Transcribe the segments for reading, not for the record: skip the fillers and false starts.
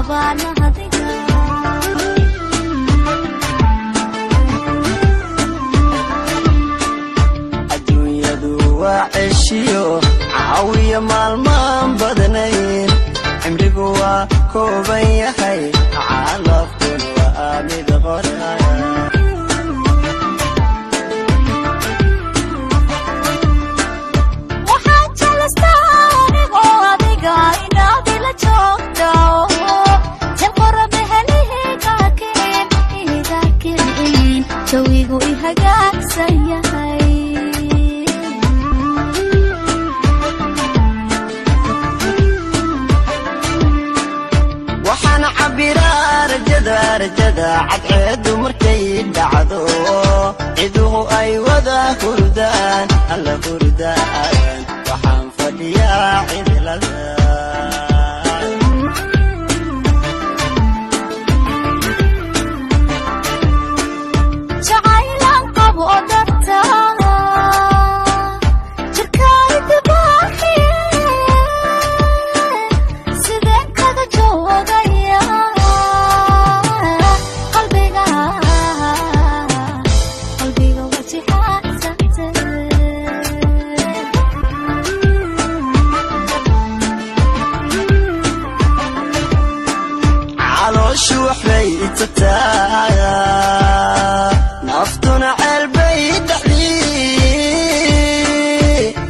Rabaana adiga. Adduunyadu waa ceshiyo caawiya maalmaan badnayn, cimrigu waa kooban yahay, calafkuna waa mid qoran. Waxaan jeclaystaa anigoo adiga inaad ila joogto, jalqorame helihiga kicin iga kicin, jawigu i hagaagsan yahay. Waxaan cabbiraa rajada, rajada cadceeddu markay dhacdo, ciduhu ay wada hurdaan, alla hurdaan, waxaan fadhiyaa cidlada. Jacaylan qabo darta jirkaay dibaaxiye, sideen kaga joogaya qalbiga, qalbiga wajixaasate. Calooshu waxbay tagtaa, naftuna ceelbay dhaxdii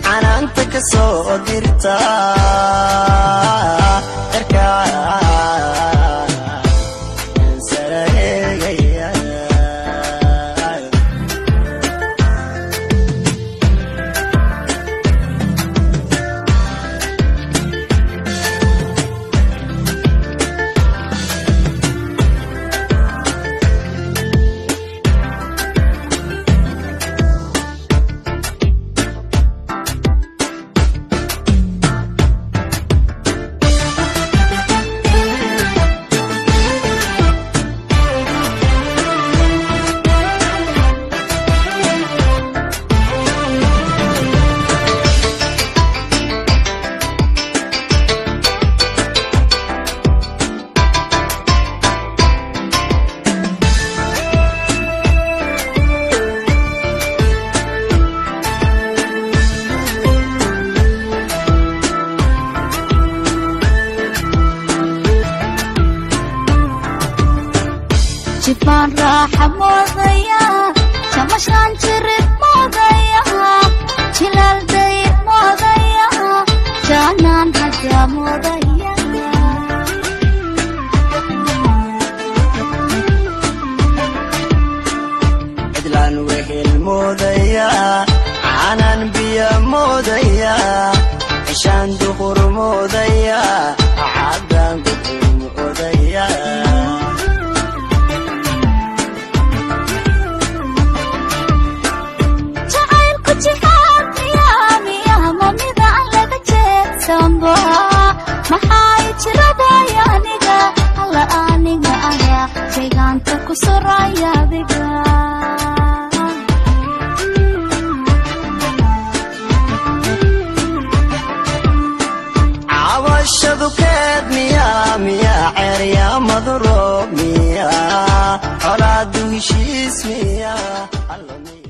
canaanta ka soo dirta cirka sarareegaya. Jifaan raaxa moodaya, jamashaan jirid moodaya, jilaal dayr moodaya, jaanaan hadda moodaya. Cidlaan wehel moodaya, caanaan biyo moodaya, ceshaan duqur moodaya, caddaan gudcur moodaya. Jacaylku jihaad miyaa, miyaa ma midaan laga jeedsanba? Maxay jirabaya aniga, alla aniga ayaa jeegaanta ku suraya adiga. Cabashadu keed miyaa, miyaa ceeryaamadu roob miyaa, colaadu heshiis miyaa, allo miyaa.